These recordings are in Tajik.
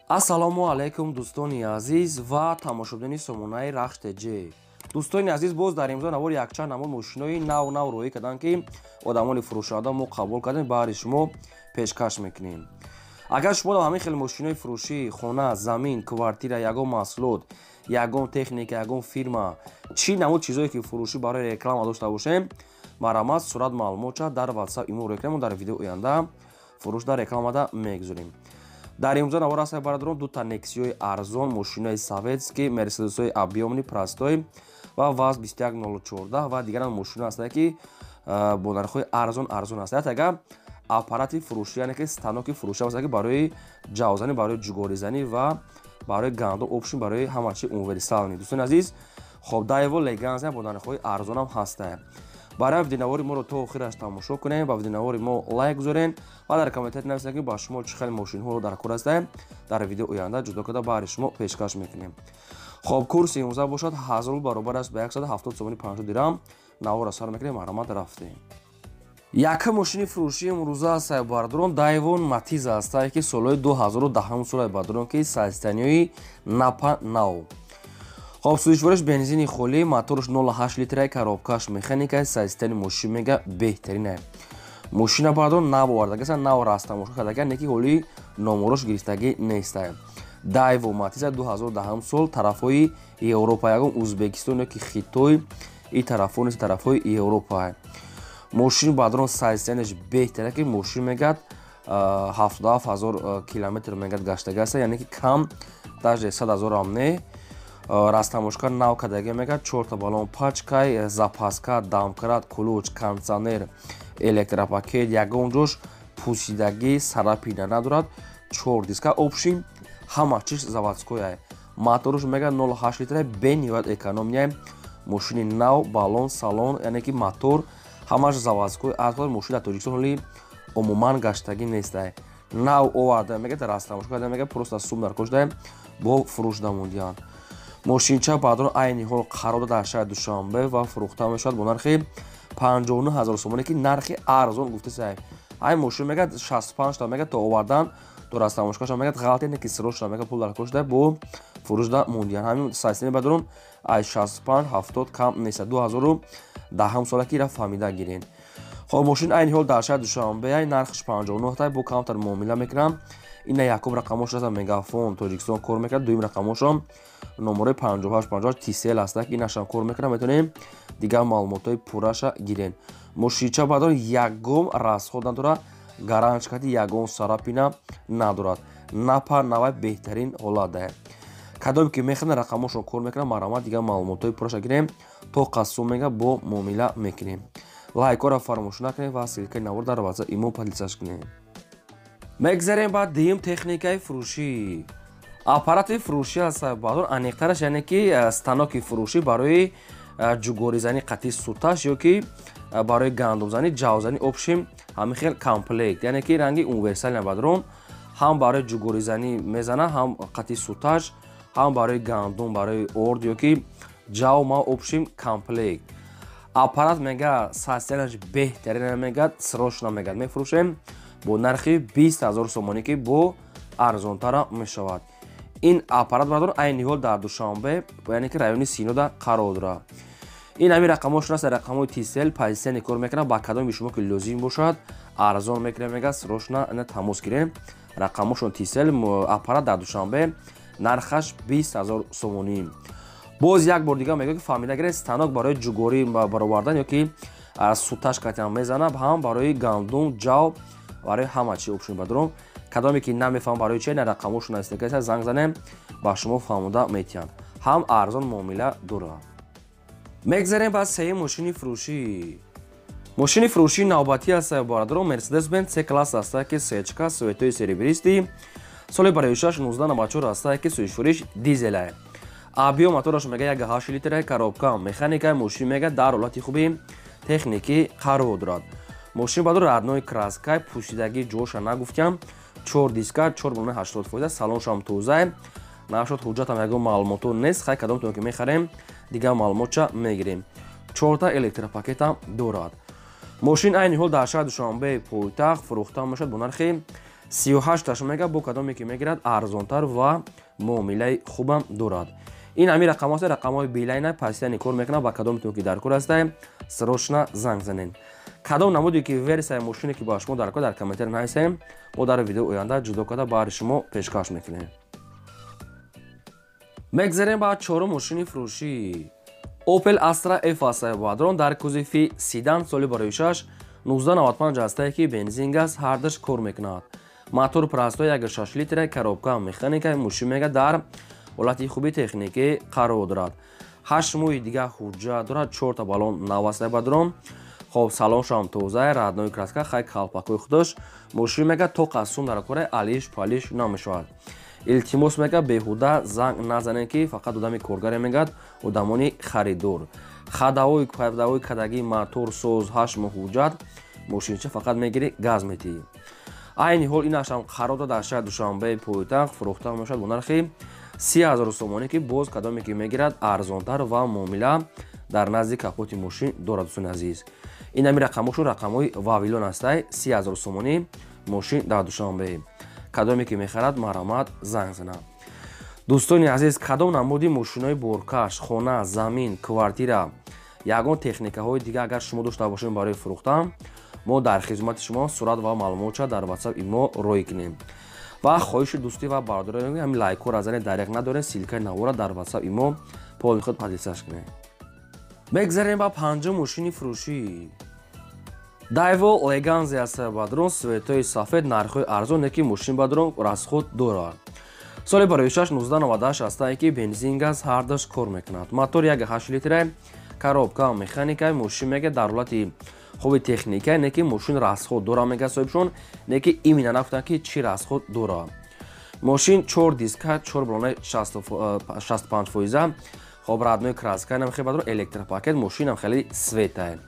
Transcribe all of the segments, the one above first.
Ассалому алайкум, дӯстони азиз ва тамошобинони сомонаи Рахш ТЖ. Дӯстони азиз, боз дар имзо навори якчанд намуд мошинои нав нав роҳӣ карданд, ки одамони фурӯшанда мо қабул кардем, баҳри шумо пешкаш мекунем. Агар шумо ҳамин хел мошинои фурӯшӣ, хона, замин, квартира, ягон маҳсулот, ягон техника, ягон фирма, чӣ намуд чизое ки фурӯшӣ барои реклама дошта бошем, марҳамат, сурат, маълумотша дар WhatsApp имо рӯй кунем, дар видео оянда фурӯш дар рекламада мегузорем. Дар имзо навор ҳастак, бародарон, дута Нексиёи арзон, мошинои советский, Мерседесои объёмный, простой ва ВАЗ 21014 ва дигарам мошино ҳастанд, ки бо нархҳои арзон арзон аст. Ятага аппарати фурӯшӣ, яъне ки станоки фурӯшӣ ҳаст, ки барои ҷавзанӣ, барои ҷугоризанӣ ва барои гандум, общем, барои ҳама чи универсальный. Дӯстони азиз, хоб, Дайво Леганза бо нархҳои арзонам ҳастанд. Барои видеонавори моро то охираш тамошо кунем, ба видеонавори мо лайк гузорен ва дар комментарий нависед, ки ба шумо чӣ хел мошинҳоро дар кор ҳастем, дар видео оянда ҷудо карда баҳри шумо пешкаш мекунем. Хоб, курси имрӯза бошад 1000 рубл, баробар аст ба 170 сомони 50 дирам. Наворро сар мекунем, марҳамат, рафтем. Якум мошини фурӯшии имрӯза аст, бародарон, Дайвон Матиза ҳастае, ки солҳои 2010 сола, бародарон, ки состоянияи напа нав. Хоб, сӯзишвориш бензини холӣ, моторш 0,8 литра, коробкаш механика, состояни мошин мега беҳтарина. Мошина, бародарон, нав овардагиаса, нав растамошка кардага, не ки ҳоли номорош гирифтагӣ неста. Дайво Матиза 2010 сол, тарафҳои Европа, ягон Узбекистон ё ки Хитой и тарафҳо нест, тарафҳои Европа. Мошин, бародарон, состоянияш беҳтара, ки мошин мегад 77 ҳазор километр мегад гаштагиаста, яъне ки кам, даже 100 ҳазорам не. Растамошка нав кардагӣ мегад, чорта баллон пачкай, запаска, домкрат, ключ, кондиционер, электропакет, ягон ҷош пусидагӣ, царапина надорад, чор диска, общем, ҳама чиз заводское. Моторш мегад 0,8 литра, бениҳоят экономия. Мошини нав, баллон, салон, яъне ки мотор ҳамаш заводской. Аз мошин дар Тоҷикистон ҳоли умуман гаштагӣ нестай. Нав оварда мегад, растамошка карда мегад, просто сум дар кошда бо фурӯш намудиянд. Мошинча, бародарон, айни ҳол қарор дар шаҳри Душанбе ва фурӯхта мешавад бо нархи 59 ҳазор сомонӣ, ки нархи арзон гуфтасай. Ай мошин мегад 65 та мегад то овардан, то растамошкаша мегад ғалате не, ки срочно мегад пул дар кошда бо фурӯшда мондиян. Ҳамин состояние, бародарон, ай 65 70 кам нест, 2010 сола, ки ира фаҳмида гирен. Хоб, мошин айни ҳол дар шаҳри Душанбе, ай нархаш 59 та, бо камтар муомила мекунам. Ина якум рақамош аст, Мегафон Тоҷикистон кор мекунад. Дуюм рақамошам номерои 58 58 Тисел аст, ки инашам кор мекунад, метавонем дигар маълумотҳои пурраша гирен. Мошинча, баъдон, ягон расход надорад, гаранч кати, ягон царапина надорад, напа навай, беҳтарин ҳолат даҳ. Кадоме ки мехоҳад, рақамошон кор мекунад, марҳамат, дигар маълумотҳои пурраша гирем, то қассом мега бо муомила мекунем. Лайкҳоро фаромӯш накунед ва ссылкаи навор дар WhatsApp, имо поделиться кунед. Мегзарем ба дуюм техникаи фурӯшӣ. Аппарати фурӯшӣ аст, баъдон, аниқтараш, яъне ки станоки фурӯшӣ барои ҷугоризанӣ қатъи суташ ё ки барои гандумзанӣ, ҷавзанӣ, общем, ҳамин хел комплект, яъне ки ранги универсальный, бадрон, ҳам барои ҷугоризанӣ мезана, ҳам қатъи суташ, ҳам барои гандум, барои орд ё ки ҷав ма, общем, комплект. Аппарат мега состоянияш беҳтарина, мегад срочно мегад мефурӯшем бо нархи 20 ҳазор сомонӣ, ки бо арзонтара мешавад. Ин аппарат, бародарон, айни ҳол дар Душанбе, яъне ки райони Синода қарор дорад. Ин ҳамин рақамҳошон аст, рақамҳои Тисел позитсияни кор мекунад. Ба кадоми шумо ки лозим бошад, арзон мекунем, мега срочно ина тамос гирем, рақамҳошон Тисел. Аппарат дар Душанбе, нархаш 20 ҳазор сомонӣ. Боз як бор дигар мегӯям, ки фаҳмида гиред, станок барои ҷугорӣ баровардан ё ки суташ қатиам мезанад, ҳам барои гандум, ҷав, барои ҳама чи, общем. Бародарон, кадоме ки намефаҳмам барои чи, на рақамҳошон аст, занг занем, ба шумо фаҳмода метиҳанд, ҳам арзон муомила дорад. Мегзарем ба сеюм мошини фурӯшӣ. Мошини фурӯшии навбатӣ аст, бародарон, Мерседес Бенз С класс аст, ки сечка, цветои серебристый, соли бароишаш 1994 аст, ки сӯзишвориш дизелае. Объём мотораш мега 1,8 литра, коробка механика. Мошин мега дар ҳолати хуби техникӣ қарор дорад. Мошин бадор родной краскай, пӯшидагӣ ҷоша нагуфтям, чор диска, чор балони 80%, салоншам тозае. Нашод ҳуҷҷатам ягон маълумото нест. Хай, кадомтон ки мехарем, дигар маълумотча мегирем. Чорта электропакетам дорад. Мошин айни ҳол дар шаҳри Душанбе, пойтахт, фурӯхта мешавад бо нархи 38-таш мега бо кадоме ки мегирад арзонтар ва муомилаи хубам дорад. Ин ҳамин рақамҳост, рақамҳои билайна пасияни кор мекунад ва кадометон ки дар кор ҳастаем, срочно занг занед. Кадом намуде ки версияи мошине ки ба шумо дар кор, дар комментария нависем, мо дар видео оянда ҷудо карда баҳри шумо пешкаш мекунем. Мегзарем ба чорум мошини фурӯшӣ. Opel Astra F ҳастае бадрон дар кузови седан соли барои 6 1995 ҳастае ки бензин газ ҳардаш кор мекунад. Мотор простой 1.6 литра, коробка механика, мошин мега дар ҳолати хуби техникӣ қарор дорад. 8 моҳи дига ҳуҷҷат дорад, 4 та баллон нав ҳастае бадрон. Хоб салоншам тоза, родной краска, хай калпакои худаш. Мошин мега то қасум дар кора алиш палиш намешавад. Илтимос мега беҳуда занг назанед ки фақат одами коргаре мегад, одамони харидор. Хадавои пайдавои кадаги мотор соз 8 моҳ ҳуҷҷат, мошинча фақат мегири газ метиҳӣ. Айни ҳол инашам қарор дорад дар шаҳри Душанбе пойтахт фурӯхта мешавад бо нархи 30 000 сомонӣ ки боз кадоме ки мегирад арзонтар ва муомила дар назди капоти мошин дорад, дӯстони азиз. Ин ҳамин рақамҳошон рақамҳои Вавилон ҳастай, 30 000 сомонӣ мошин дар Душанбе. Кадоме ки мехарад марҳамат занг занад. Дӯстони азиз, кадом намуди мошинои боркаш, хона, замин, квартира, ягон техникаҳои дига агар шумо дошта бошед барои фурӯхтан, мо дар хизмати шумо, сурат ва маълумотша дар WhatsApp имо рой кунем. Ва хоҳиши дӯстӣ ва бародарӣ ҳамин лайкҳоро занед, дареғ надоред, ссылка и навора дар WhatsApp имо полный худ подписаться кунед. Мегзарем ба панҷум мошини фурӯшӣ. Дайво Леганзи аст бадрон, цвет ои сафед, нархҳои арзон, ки мошин бадрон расход дорад. Соли барои 6 1998 ҳастае ки бензин газ ҳардаш кор мекунад. Мотор 1.8 литра, коробка механика, мошин мега дар ҳолати хуби техника, не ки мошин расход дора мега соҳибшон, не ки именно нагуфтанд ки чӣ расход дора. Мошин 4 диска, 4 баллонаи 65 фоиза, хоб родной краска нам хеле бадрон, электропакет, мошинам хеле светае.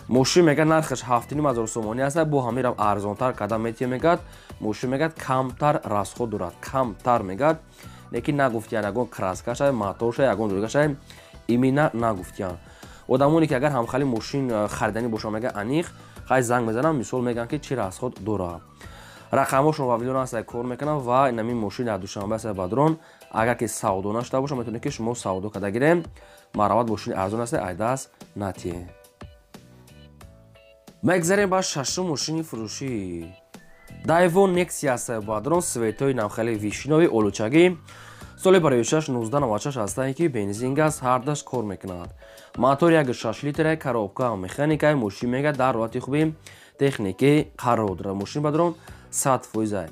Мошин мега нархаш 7,5 ҳазор сомонӣ аст, бо ҳамирам арзонтар карда метиҳ мегад. Мошин мегад камтар расход дорад, камтар мегад, лекин нагуфтиян ягон краска ша, моторша, ягон ҷойгаша именно нагуфтиян. Одамоне ки агар ҳамхали мошин хариданӣ бошанд, мега аниқ хай занг мезанам, мисол мегӯянд ки чӣ расход дорад. Рақамҳошон Вавилон аст, кор мекунам ва инамин мошин дар Душанбе аст бадрон. Агар ки савдо нашуда бошад, метавонед ки шумо савдо карда гирем. Марҳамат, мошини арзон аст, айдаст натиҳед. Мегзарем ба шашум мошини фурӯшӣ. Дайво Нексия аст бадрон, цвет ои навхели вишнёвый олучагӣ, соли барои 6 1996 ҳастае ки бензин газ ҳардаш кор мекунад. Мотор 1.6 литра, коробка механика, мошин мега дар ҳолати хуби техникӣ қарор дорад. Мошин бадрон 100 фоиза.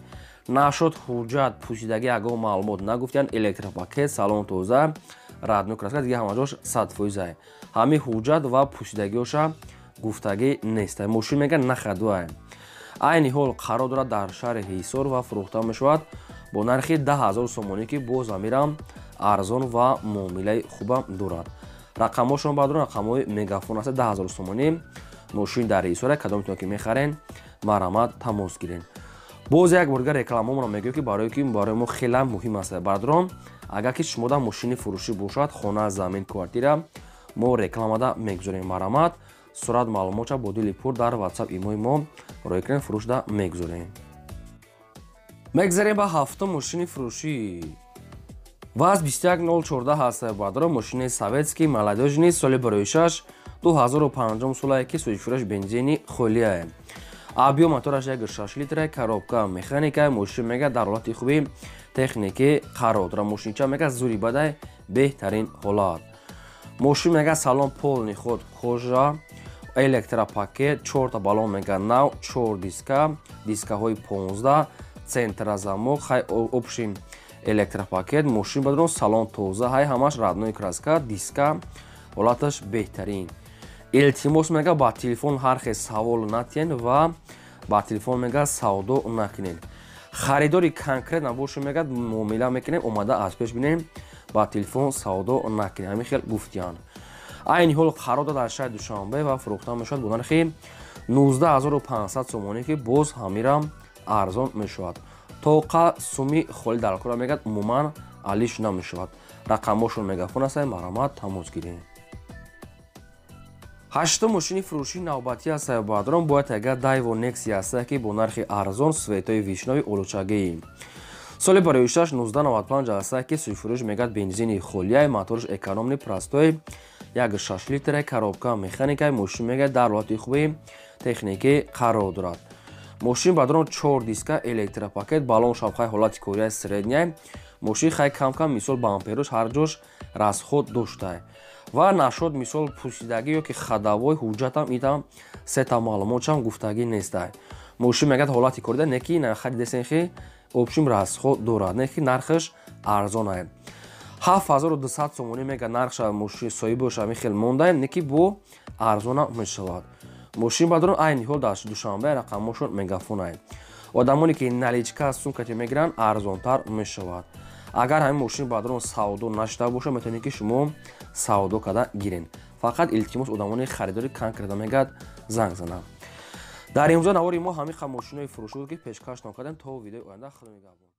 Нашуд ҳуҷҷат пӯшидагӣ ягон маълумот нагуфтиянд, электропакет, салон тоза, родной краска, дига ҳамаҷош 100 фоиза. Ҳамин ҳуҷҷат ва пӯшидагиҳоша гуфтагӣ нест. Мошин мега нахадуа. Айни ҳол қарор дорад дар шаҳри Ҳисор ва фурӯхта мешавад бо нархи 10 000 сомонӣ ки боз ҳамирам арзон ва муомилаи хубам дорад. Рақамҳошон бадрон рақамҳои мегафон аст, 10 000 сомонӣ мошин дар Ҳисора. Кадометон ки мехарен, марҳамат тамос гирен. Боз як бор дигар рекламаомонро мегӯем ки барое ки барои мо хеле муҳим аст бардрон. Агар ки шумода мошини фурӯшӣ бошад, хона, замин, квартира, мо рекламада мегузорем. Марҳамат, сурат маълумотша бо дили пур дар WhatsApp имои мо рой кунем, фурӯшда мегузорем. Мегзарем ба ҳафтум мошини фурӯшӣ. ВАЗ 21014 ҳаст бадрон, мошини советский молодёжный, соли барои 6 2005 солае ки сӯзишфурӯш бензини холияе. Объём мотораш 1.6 литра, коробка механика, мошин мега дар ҳолати хуби техникӣ қарор дорад. Мошинча мега зури бадай беҳтарин ҳолат. Мошин мега салон полный ход кожа, электропакет, чорта баллон мега нав, чор диска, дискаҳои 15, центрозамок, хай общий электропакет, мошин бадрон салон тоза, ҳай ҳамаш родной краска, диска ҳолаташ беҳтарин. Илтимос мега ба телефон ҳар хел савол натиҳен ва ба телефон мега савдо накунед. Харидори конкрет набошед, мега муомила мекунем, омада аз пеш бинем, ба телефон савдо накунед. Ҳамин хел гуфтиянд. Айни ҳол қарор дорад дар шаҳри Душанбе ва фурӯхта мешавад бо нархи 19 500 сомонӣ ки боз ҳамирам арзон мешавад. Тоқа суми холӣ дар кора мегӯяд, умуман алиш намешавад. Рақамҳошон мегафон ҳастанд, марҳамат тамос гиред. Ҳаштум мошини фурӯшии навбатӣ аст, бародарон, бояд агар Дайво Некси аста, ки бо нархи арзон, цветои вишнёвый, олучагӣ. Соли бароишташ 1995 аста, ки суйфурӯш мегӯяд, бензини холияй, моторш экономный, простой, 1,6 литра, коробка механикай. Мошин мегӯяд, дар ҳолати хуби техникӣ қарор дорад. Мошин, бародарон, чор диска, электропакет, баллон шабхай, ҳолати корияи средняй. Мошин хай кам кам, мисол, бамперош ҳар ҷош расход доштай ва нашод, мисол, пусидагӣ ё ки ходовой ҳуҷҷатам итам сета маълумотшам гуфтагӣ нестай. Мошин мегӯяд, ҳолати корида неки нархади десенхи общем расход дорад, неки нархаш арзонае, 7200 сомонӣ мега нархша. Мошин соҳибош ҳамин хел мондаем, неки бо арзона мешавад. Мошин, бародарон, айни ҳол дар Душанбе, рақамошон мегафонае. Одамоне ки наличка сумкате мегиранд, арзонтар мешавад. Агар ҳамин мошин, бародарон, савдо нашуда бошад, метавонед, ки шумо савдо карда гирен. Фақат илтимос, одамони харидори конкретно мегӯяд, занг зананд. Дар имрӯза навори мо ҳамин қа мошинои фурӯшӣ буд, ки пешкаш накардем. То видеои оянда, худо нигаҳбон.